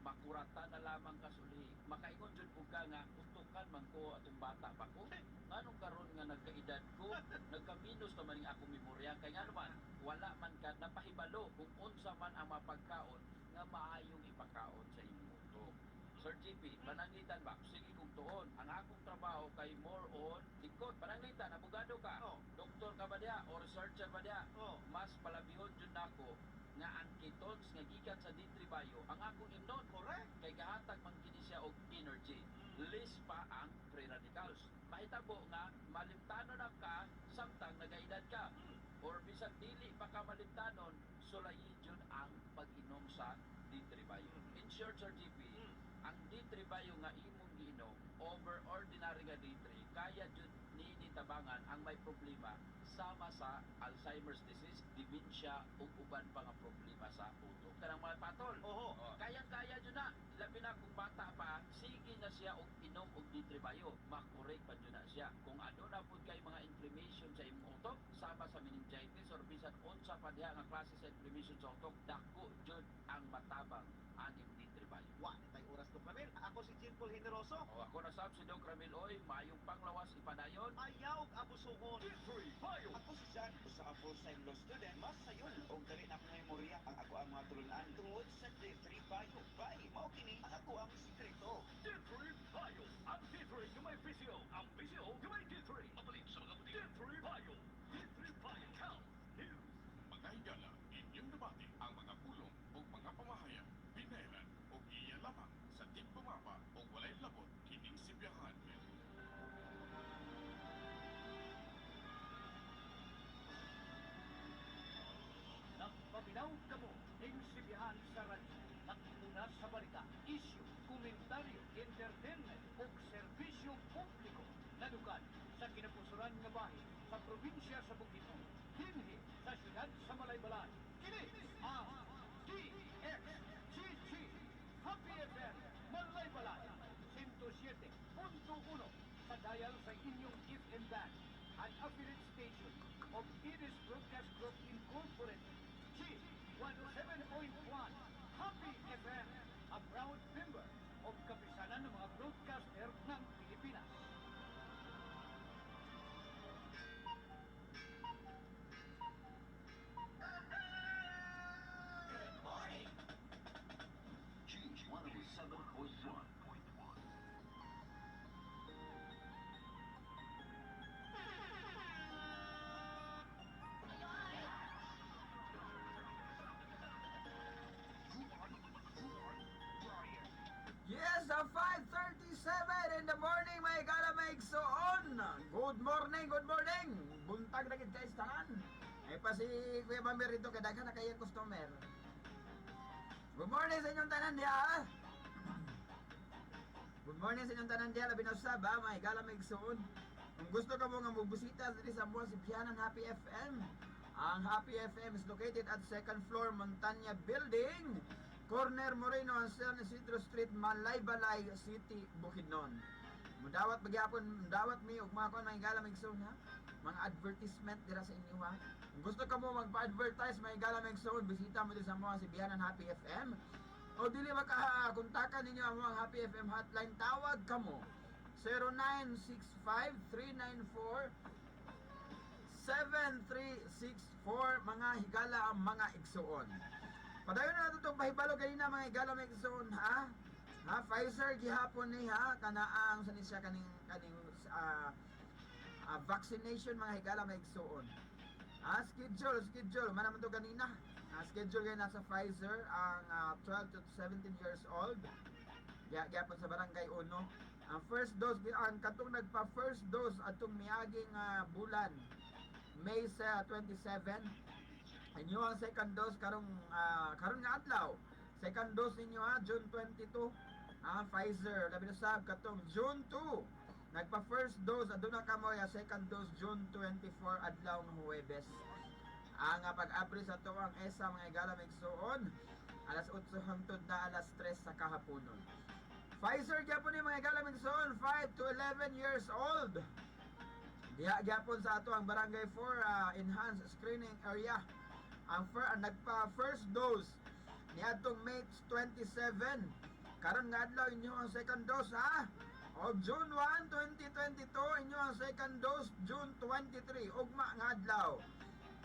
S5: makurata na lamang ka sulhi. Makaingon jud pud ka nga utukan man ko atong bata pa ko. Nganong karon nga nagkaedad ko, nagkaminos naman ning akong memorya, kay ngano man wala man ka napahibalo kung unsa man ang mapagkaon nga maayong ipakaon sa imong utok. Sir GP, pananglitan ba? Sige kung tuon, ang akong trabaho kay more on likod. Pananglitan, abogado ka, doktor ka ba diha, or researcher ba diha? Mas palabihon jud nako nga ang ketones nga gikan sa D3 Bio ang akong imnon.
S10: Correct.
S5: Kay gahatag man kini siya og energy. Less pa ang free radicals. Mahitabo nga malimtano na ka samtang nagaedad ka. Or bisan dili pa ka malimtanon, sulayi jud ang pag-inom sa D3 Bio. In short, Sir GP, ang D3 Bio nga imong giinom over ordinary nga D3, kaya jud niini tabangan ang may problema sama sa Alzheimer's disease, dementia ug uban pa nga problema sa utok. Kanang mga patol.
S10: Oho.
S5: Oh. Kayang-kaya jud na. Labi na kung bata pa, sige na siya og inom og D3 Bio. Makorek pa jud na siya. Kung ano na pud kay mga inflammation sa imong utok, sama sa meningitis or bisan unsa pa diha nga klase sa inflammation sa utok, dako jud ang matabang aning D3 Bio.
S10: Wa na tay oras, Dok Ramil. Ako si Jean Paul Generoso.
S5: O ako na sab si Doc Ramil oy, maayong panglawas ipadayon.
S10: Ayaw og abusuhon.
S2: D3 Bio.
S11: Ako si John, usa ka full-time law student. Mas sayon og dali na akong memorya ang ako ang mga tulunan tungod sa D3 Bio. Bay, mao kini ang ako ang sikreto.
S2: D3 Bio. Ang D3 nga may PCO. Ang PCO nga may D3. Papalit sa mga butik. D3 Bio. D3 Bio. Health News.
S9: Mga higala, inyong nabati ang mga pulong o mga pamahayag, binayran o iya lamang sa tigpumapa o walay labot kining Sibiyahan.
S2: Nagpaminaw kamo ning Sibihan sa radyo. Nagpuna sa balita, isyu, komentaryo, entertainment ug serbisyo publiko. Nadukad sa kinapusuran nga bahin sa probinsya sa Bukidnon, dinhi sa siyudad sa Malaybalay. Kini ang DXGG Happy FM Malaybalay 107.1 sa dial sa inyong FM band, an affiliate station of Iris Broadcast Group Incorporated. G 107.1 Happy FM, a proud member of Kapisanan ng mga Broadcaster ng Pilipinas.
S11: Good morning.
S3: G 107.1.
S1: Yes, 5:37 in the morning, mga higala, mga igsoon. Good morning, good morning. Buntag na gid guys tanan. Ay pa si Kuya Bamber rito kay daghan na kayang customer. Good morning sa inyong tanan diha, ha. Good morning sa inyong tanan diha, labi na usab ha, mga higala, mga igsoon. Kung gusto ka mo nga mobisita diri sa Buwan Sibihanan Happy FM. Ang Happy FM is located at second floor Montanya Building, corner Moreno and San Isidro Street, Malaybalay City, Bukidnon. Mudawat pagyapon, mudawat mi og mga kon, mga higala, mga igsoon, ha. Mga advertisement dira sa inyo ha. Kung gusto ka mo magpa-advertise, mga higala, mga igsoon, bisita mo diri sa mga Sibihanan Happy FM. O dili maka kontakan ninyo ang mga Happy FM hotline, tawag kamo 0965 394 7364, mga higala ang mga igsuon. Padayon na nato itong pahibalo kanina, mga higala, mga igsuon, ha. Ha, Pfizer gihapon ni ha, kanaang sa ni siya kaning kaning vaccination, mga higala, mga igsuon. Ah, schedule, schedule man naman to ganina. Ah, schedule kayo nasa Pfizer ang 12 to 17 years old. Gyapon sa Barangay Uno. Ang first dose, ang katong nagpa first dose atong miaging bulan May sa 27. Inyo ang second dose karong karon nga adlaw. Second dose ninyo ha, June 22. Ang Pfizer, labi na sab katong June 2. Nagpa first dose aduna kamo ya second dose June 24, adlaw ng Huwebes. Ang pag-abri sa tuwang ESA, mga higala, mga igsuon, alas 8 hangtod na alas 3 sa kahaponon. Pfizer gyapon ni, mga higala, mga igsuon, 5 to 11 years old. Diha gyapon sa ato ang Barangay 4 enhanced screening area. Ang nagpa first dose niadtong May 27. Karon nga adlaw inyo ang second dose, ha. Og June 1, 2022 inyo ang second dose, June 23 ugma nga adlaw.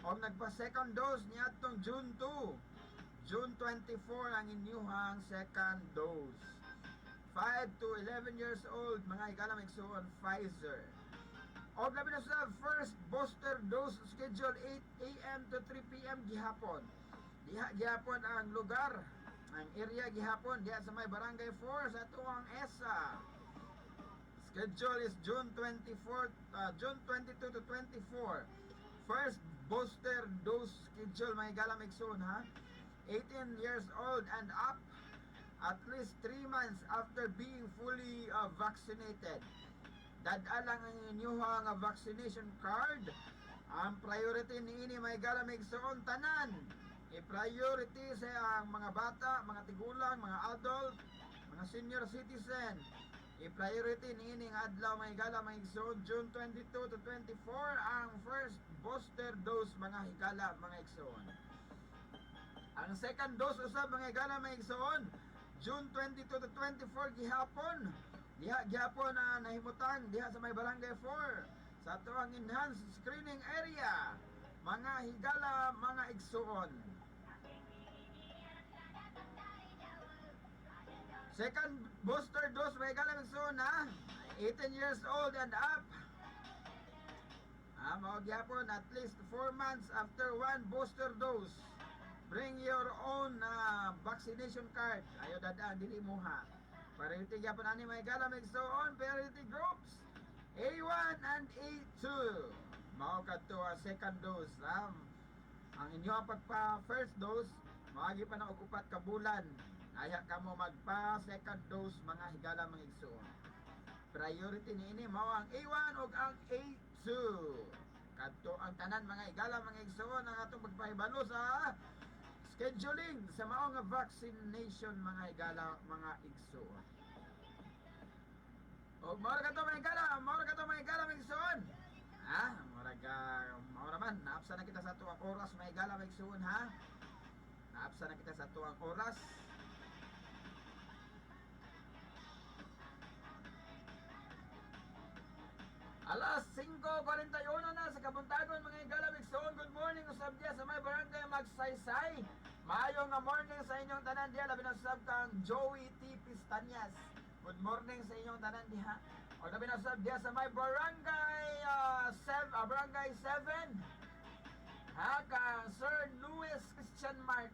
S1: Og nagpa second dose niadtong June 2. June 24 ang inyuhang second dose. 5 to 11 years old, mga higala, mga igsuon, Pfizer. Og labi na sa first booster dose schedule 8 a.m. to 3 p.m. gihapon. Diha gihapon ang lugar, ang area gihapon diha sa may Barangay 4 sa atuang ESA. Schedule is June 24, June 22 to 24. First booster dose schedule, mga higala, mga igsuon, ha. 18 years old and up, at least 3 months after being fully vaccinated. Dad-a lang ang inyong nga vaccination card. Ang priority niini, mga higala, mga igsuon, tanan. I-priority sa ang mga bata, mga tigulang, mga adult, mga senior citizen. I-priority niini nga adlaw, mga higala, mga igsuon, June 22 to 24 ang first booster dose, mga higala, mga igsuon. Ang second dose usab, mga higala, mga igsuon, June 22 to 24 gihapon. Diha gihapon na nahimutang diha sa may Barangay 4 sa atuang enhanced screening area. Mga higala, mga igsuon. Second booster dose, mga higala, mga igsuon, ha, 18 years old and up. Ah, mao gyapon at least 4 months after one booster dose. Bring your own vaccination card. Ayo dad-a dili mo, ha. Priority gyapon ani, mga higala, mga igsuon, priority groups A1 and A2. Mao kadto ang second dose. Ang inyo pagpa first dose, maagi pa na og 4 ka bulan. Aya ka mo magpa second dose, mga higala, mga igsuon. Priority niini mao ang A1 ug ang A2. Kadto ang tanan, mga higala, mga igsuon, ang atong pagpahibalo sa scheduling sa mao nga vaccination, mga higala, mga igsuon. Og mao ra kato, mga higala, mao ra kato, mga higala, mga igsuon. Ha, mura ka mao ra man, naapsa na kita sa atuang oras, mga higala, mga igsuon, ha. Naapsa na kita sa atuang oras. Alas 5:41 na sa kabuntagon, mga higala, mga igsuon. Good morning usab diya sa may Barangay Magsaysay. Maayo nga morning sa inyong tanan diya, labi na usab kang Joey T. Pistanyas. Good morning sa inyong tanan diha. O labi na usab diya sa may barangay Barangay 7. Ha, kang Sir Luis Christian Mark.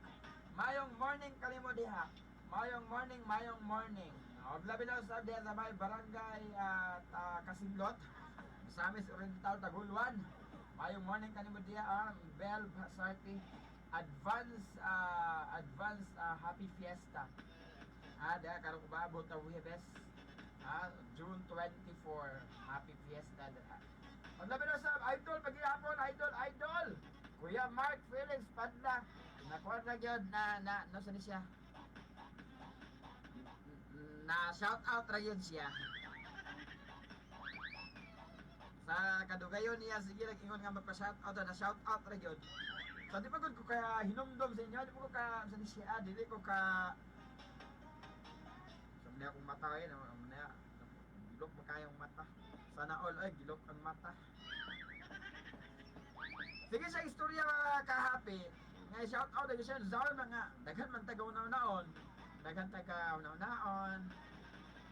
S1: Mayong morning kanimo diha. Mayong morning, mayong morning. O labi na usab diha sa may barangay at Kasinlot, Misamis Oriental, Taguluan. Mayong morning kanimo diha, ang Bel Basarti. Advance happy fiesta. Ah, diha karon ko baabot na Huwebes. Ah, June 24, happy fiesta diha. Ang labi na sa idol paghihapon, idol, idol. Kuya Mark Felix Padla. Nakuha na gyud na na no sa ni siya. Na shout out ra yun siya. Sa kadugayon niya sige nag-ingon nga magpa-shout out, na shout out ra gyud. So di pa gud ko kaya hinumdom sa inyo, di pa ko ka sa ni siya, dili ko ka. So muna akong mata kayo, muna gilok mo kayong mata. Sana all ay gilok ang mata. Sige sa istorya, mga kahapi, nga shout out lagi siya sa mga daghan man taga una-unaon. Daghan taga una-unaon.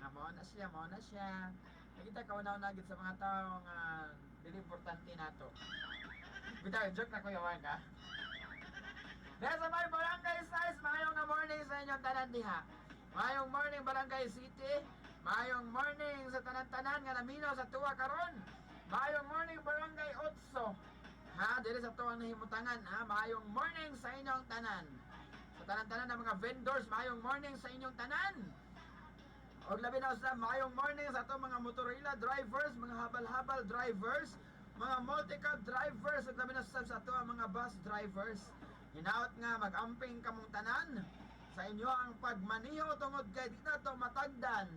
S1: Na mao na siya, mao na siya. Nakita ka una-una gid sa mga tao nga dili importante nato. Bitaw, joke na, Kuya Mark, ha. Dahil sa may Barangay Size, mayong nga morning sa inyong tanan diha. Mayong morning, Barangay City. Mayong morning sa tanan-tanan nga naminaw sa tuwa karon. Mayong morning, Barangay 8. Ha, diri sa tuwang nahimutangan, ha. Mayong morning sa inyong tanan. Sa tanan-tanan ng mga vendors, mayong morning sa inyong tanan. Og labi na sa mayong morning sa atong mga motorila drivers, mga habal-habal drivers, mga multicab drivers, ug labi na sa ato ang mga bus drivers. Hinaot nga mag-amping kamong tanan sa inyo ang pagmaniho tungod kay di na to matagdan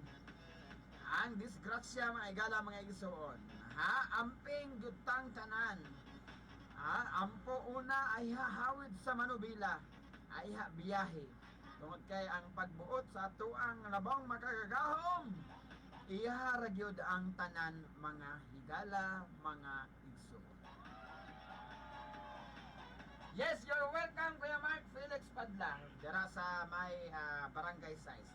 S1: ang disgrasya, mga igala, mga igsoon. Ha, amping jutang tanan. Ha, ampo una ay hahawid sa Manubila, ay ha biyahe. Tungod kay ang pagbuot sa atuang labong makagagahom, iha ra gyud ang tanan mga higala, mga igsoon. Yes, you're welcome, Kuya Mark Felix Padla, dira sa may barangay size.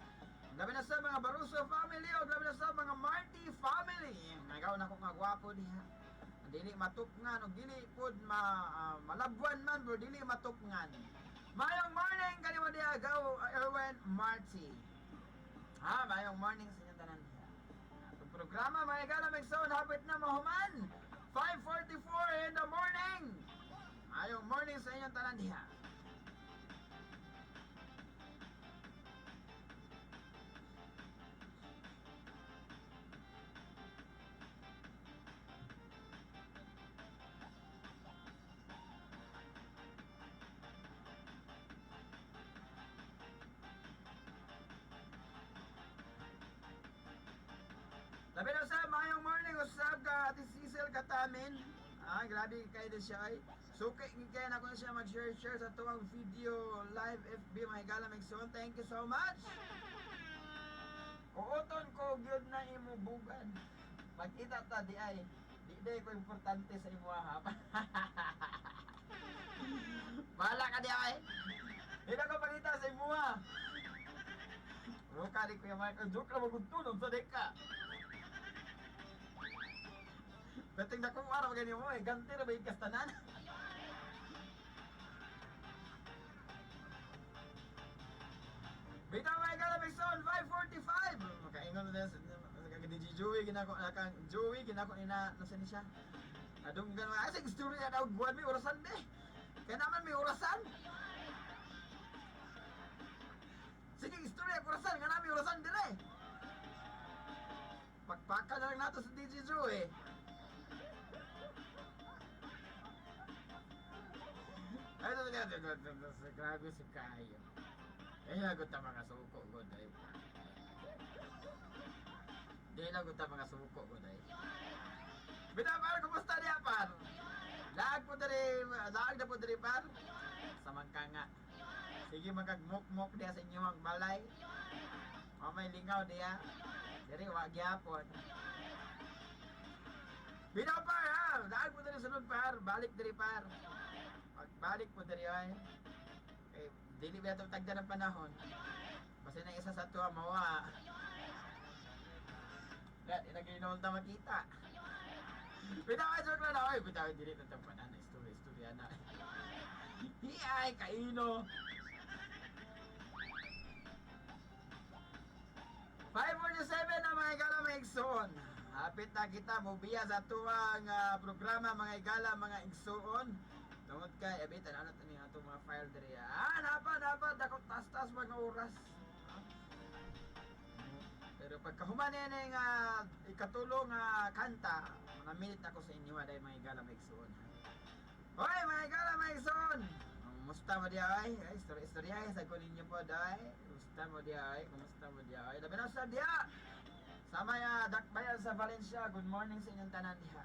S1: Labi na sa mga Baruso family o labi na sa mga Marty family. Nagaw na ko nga gwapo diha. Dili matupngan o dili pod ma malabwan man pero dili matupngan. Mayong morning kanimo diha gaw Erwin Marty. Ha, mayong morning sa inyong tanan diha. Atong programa mga higala mga igsoon hapit na mahuman. 5:44 in the morning. Mayong morning sa inyong tanan diha. Labi na sa mayong morning usab ka Ate Cecil Katamin. Ah, grabe kay din siya ay. Suki gid kay na ko siya mag-share-share sa tuwang video live FB mga higala mga igsoon. Thank you so much. Kuoton ko gyud na imo bugan. Magkita ta di ay. Di day ko importante sa imo ha. Bahala ka di ay. Di na ko pangita sa imo ha. Ruka di Kuya Michael, joke lang magugtunog sa deka. Beting na kung araw ganyan mo eh, ganti na ba yung kastanan? Bitaw mga kalabig zone, 5:45! Makaingon na sa kag Joey, ginako, kang Joey, ginako ni na, nasa ni siya? Adunggan mga, ay, sige, story na daw, guwan may orasan be. Kaya naman may orasan. Sige, istorya, orasan, nga namin orasan dire. Pagpaka na lang nato sa DJ Joey. Ay, ito, grabe si Kayo. Eh, lagot ta mga suko, god ay. Di lagot ta mga suko, god ay. Bitaw par, kumusta niya par? Laag po diri, laag na po diri par. Samangka nga. Sige magkagmok-mok diya sa inyong balay. Mamay lingaw diya. Diri wa gyapon. Bitaw par ha, laag po diri sunod par, balik diri par. Pagbalik po diri ay. Eh, dili ba ito tagda ng panahon? Basta na isa sa tuwa mawa. Dahil inaginoon ta makita. Bitaw ay joke lang na, oy, bitaw dili na tampanan na istorya, istorya na. Hi ay kaino. 5:47 na mga higala mga igsoon. Hapit na kita mobiya sa tuwang programa mga higala mga igsoon. Tungod kay abi tan-aw na ni atong mga file diri. Ah, napa napa dako tas-tas mga oras. Ah. Pero pagkahuman ni nga ikatulong nga kanta, mga minute ako sa inyo dahil mga higala mga igsoon. Hoy mga higala mga igsoon. Kumusta mo diya ay? Ay, istorya istorya sa ko ninyo po day. Kumusta mo diya ay? Kumusta mo diya ay? Labi na sa diya. Sa may dakbayan sa Valencia, good morning sa inyong tanan diha.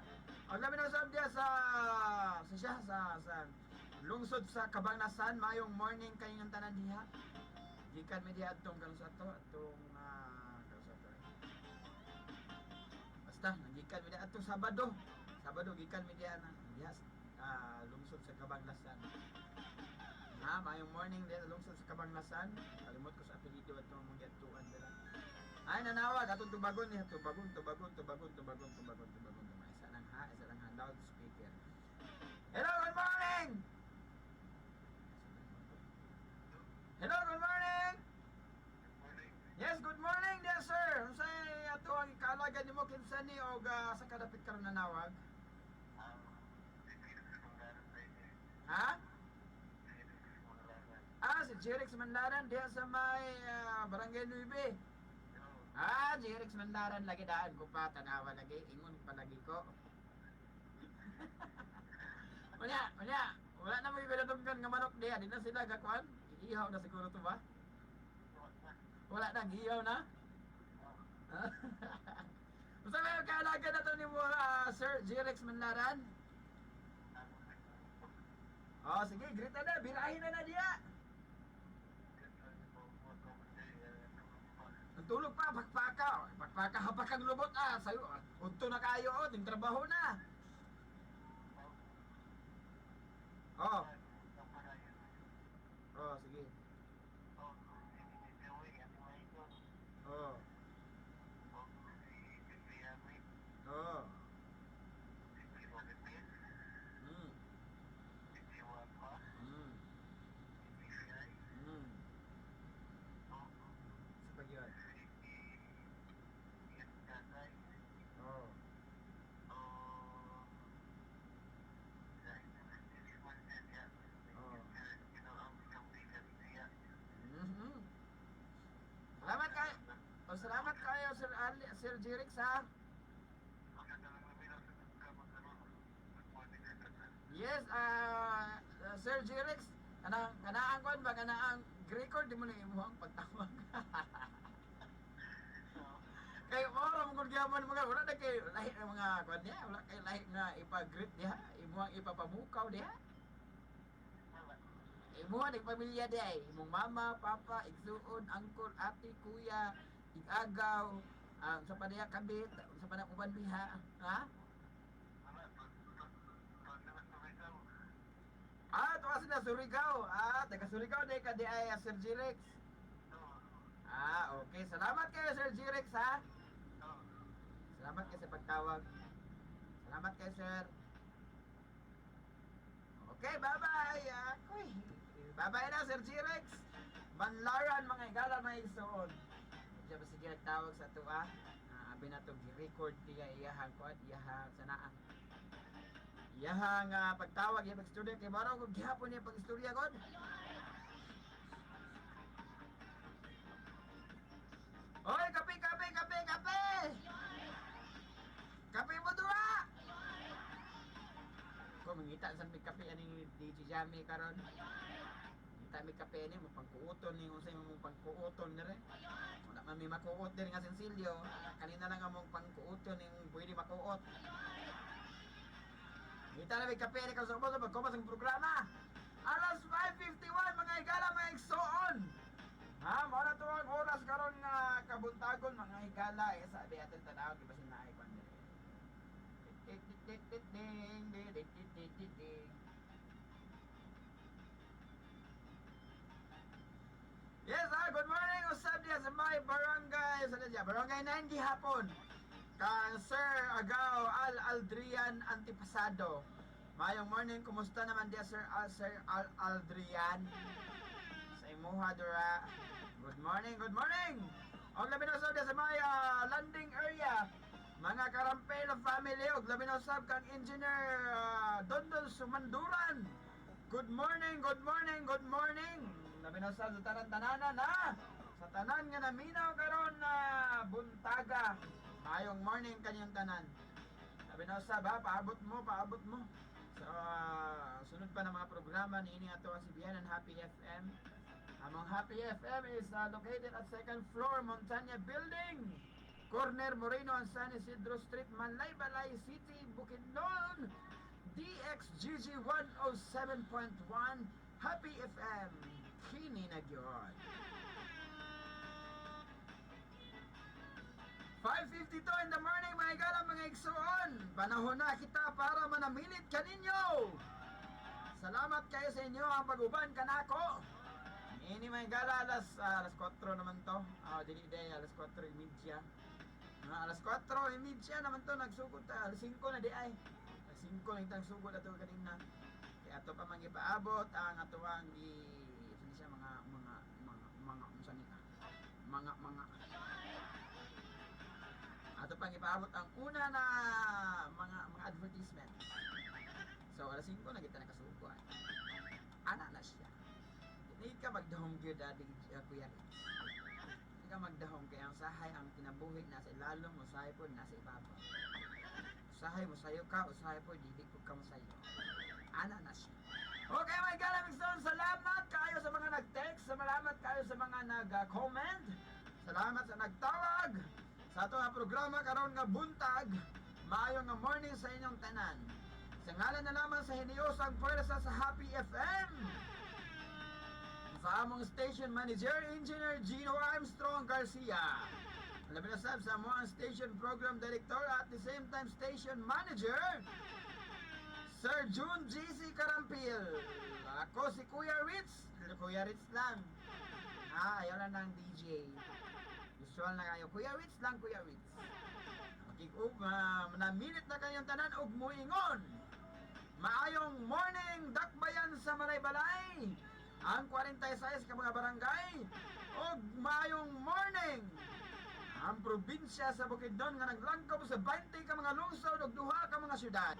S1: Ang labi na sa diya sa sa siya sa sa lungsod sa Kabangnasan, mayong morning kay inyong tanan diha. Gikan mi diha atong karon sa ato atong karon sa ato. Eh. Basta nagikan mi diha atong Sabado. Sabado gikan mi diha na diha lungsod sa Kabanglasan. Ha, mayong morning diha sa lungsod sa Kabanglasan. Kalimot ko sa apelyido atong mong giadtuan dira. Ay nanawag atong tubagon niya, tubagon, tubagon, tubagon, tubagon, tubagon, tubagon, tubagon. Isa lang ha, isa lang ha, loudspeaker. Hello, good morning. Hello, good morning. Yes, good morning dear sir. Unsay ato ang kaalagan nimo kinsa ni og sa kadapit karon nanawag? Ha? Ah, si Jerix Mandaran diha sa may Barangay 9. Ah, Jerix Mandaran lagi daan ko pa tanawa lagi ingon pa lagi ko. Wala, wala. Wala na may binatunggan nga manok diha, di na sila gakuan. Iihaw na siguro to ba? Wala na, giihaw na. Unsa may kaalaga na to nimo, Sir Jirex Manlaran? Oh, sige, grita na, birahin na na diya. Nagtulog pa, pakpaka. Pakpaka, hapak ang lubot ah. Sayo, ah. Udto na kayo, oh, ting trabaho na. Oh. Oh, sige. Oh. Oh. Sa pag yun. Oh. Oh. Salamat kayo. Oh, salamat kayo, Sir Ali, Sir Jirix, ha. Yes, Sir Jirix, kanang kanaang kon ba kanaang record di mo na imuhang pagtawag. Kay oro mo gud gyapon mga wala na kay lahi ng mga kwan diha, wala kay lahi na ipa-greet diha, imuhang ipapamukaw diha. Imuha ni pamilya diha, eh. Imong mama, papa, igsuon, angkol, ate, kuya, igagaw, sa pa diha kabit, sa pa na uban diha, ha? Ah, tuwa sila Surigao. Ah, taga Surigao day ka di ay Sir Jirex. Ah, okay. Salamat kayo Sir Jirex ha. Salamat kayo sa pagtawag. Salamat kayo sir. Okay, bye-bye. Akoy. Bye-bye na Sir Jirex. Banlaran mga igala mga igsoon. Diya ba sige nagtawag sa tuwa? Ah, abi na to gi-record diya iyahang kuan iyahang sanaa. Iyahang pagtawag iya pag-istorya kay maraw kog gihapon niya pag-istorya god. Hoy, kape, kape, kape, kape! Kape mo duwa! Ko mangita sa may kape ani DJ Jamie karon. Ngita may kape ani mo pangkuoton ni unsay mo pangkuoton dire. Wala man may makuot diri nga sensilyo. Kanina lang among pangkuoton ning pwede makuot. Ngita na may kape ani karon sa ubos pagkumas ang programa. Alas 5:51 mga higala mga igsoon. Ha, mao na to ang oras karon nga kabuntagon mga higala eh sabi atin tanaw di ba sinaay kwan dire. Tik tik tik tik ding ding ding ding ding ding ding. Yes, good morning. Usab diya sa may barangay, sa diya, barangay 9 gihapon. Kang Sir Agaw Al Aldrian Antipasado. Mayong morning, kumusta naman diya Sir Al Sir Al Aldrian? Sa imuha dura. Good morning, good morning. Og labi na usab diya sa may landing area. Mga Karampelo family og labi na usab kang Engineer Dondon Sumanduran. Good morning, good morning, good morning. Labi na usab sa tanan-tananan ha. Sa tanan nga naminaw karon na buntaga. Mayong morning kanyang tanan. Labi na usab ha, paabot mo, paabot mo. Sa sunod pa ng mga programa niini ato ang Sibianan Happy FM. Among Happy FM is located at second floor Montana Building, Corner Moreno and San Isidro Street, Malaybalay City, Bukidnon. DXGG 107.1 Happy FM. Kini na gyud. 5:52 in the morning, mga igala, mga igsoon. Panahon na kita para manamilit kaninyo. Salamat kayo sa inyo ang pag-uban kanako. Ini mga igala, alas 4 naman to. Ah, dili day, alas 4:30. Mga alas 4:30 naman to, nagsugod ta. Alas 5 na di ay. Alas 5 na itang sugod ato kanina. Kaya ato pa man gipaabot ang atuang gi sino siya mga unsa ni mga ato pang ipaabot ang una na mga advertisement. So alas 5 na kita nakasugod. Ana na siya. Hindi ka magdahom gyud adi Kuya Rex. Hindi ka magdahom kay ang sahay ang kinabuhi nasa ilalom, usahay po nasa ibabaw. Usahay mo sayo ka, usahay po dili po ka mosayo. Ana na siya. Okay, my God, Stone, salamat kayo sa mga nag-text, salamat kayo sa mga nag-comment, salamat sa nagtawag. Sa ato nga programa karon nga buntag, maayo nga morning sa inyong tanan. Sa ngalan na lamang sa hiniusang pwersa sa Happy FM. Sa among station manager, Engineer Gino Armstrong Garcia. Labi na sab sa among station program director at the same time station manager, Sir June GC Karampil. Ako si Kuya Ritz. Kuya Ritz lang. Ah, ayaw lang ng DJ. Usual na kayo. Kuya Ritz lang, Kuya Ritz. Makikug, namilit na kayong tanan og muingon. Maayong morning, dakbayan sa Malaybalay. Ang 46 ka mga barangay. Og maayong morning. Ang probinsya sa Bukidnon nga naglangkob sa 20 ka mga lungsod ug duha ka mga syudad.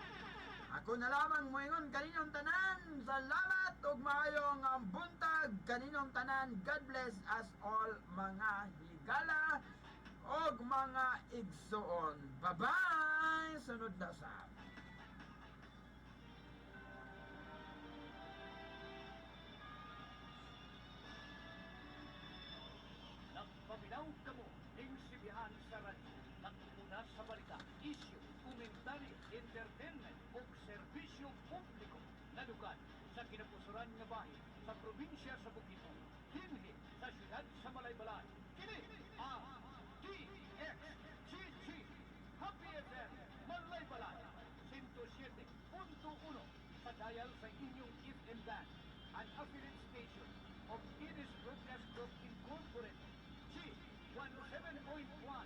S1: Ako na lamang moingon kaninyong tanan. Salamat ug maayong buntag kaninyong tanan. God bless us all, mga higala og mga igsoon. Bye-bye! Sunod na usab.
S2: Nagpaminaw kamo ning sibihan sa radyo. Nagpuna sa balita, isyu, komentaryo, entertainment ug serbisyo publiko. Nadugan sa kinapusoran nga bahin sa probinsya sa Bukidnon, dinhi sa siyudad sa Malaybalay. Kini ang DXGG Happy FM Malaybalay 107.1 sa dial sa inyong FM band, an affiliate station of Iris Broadcast Group Incorporated. G 107.1.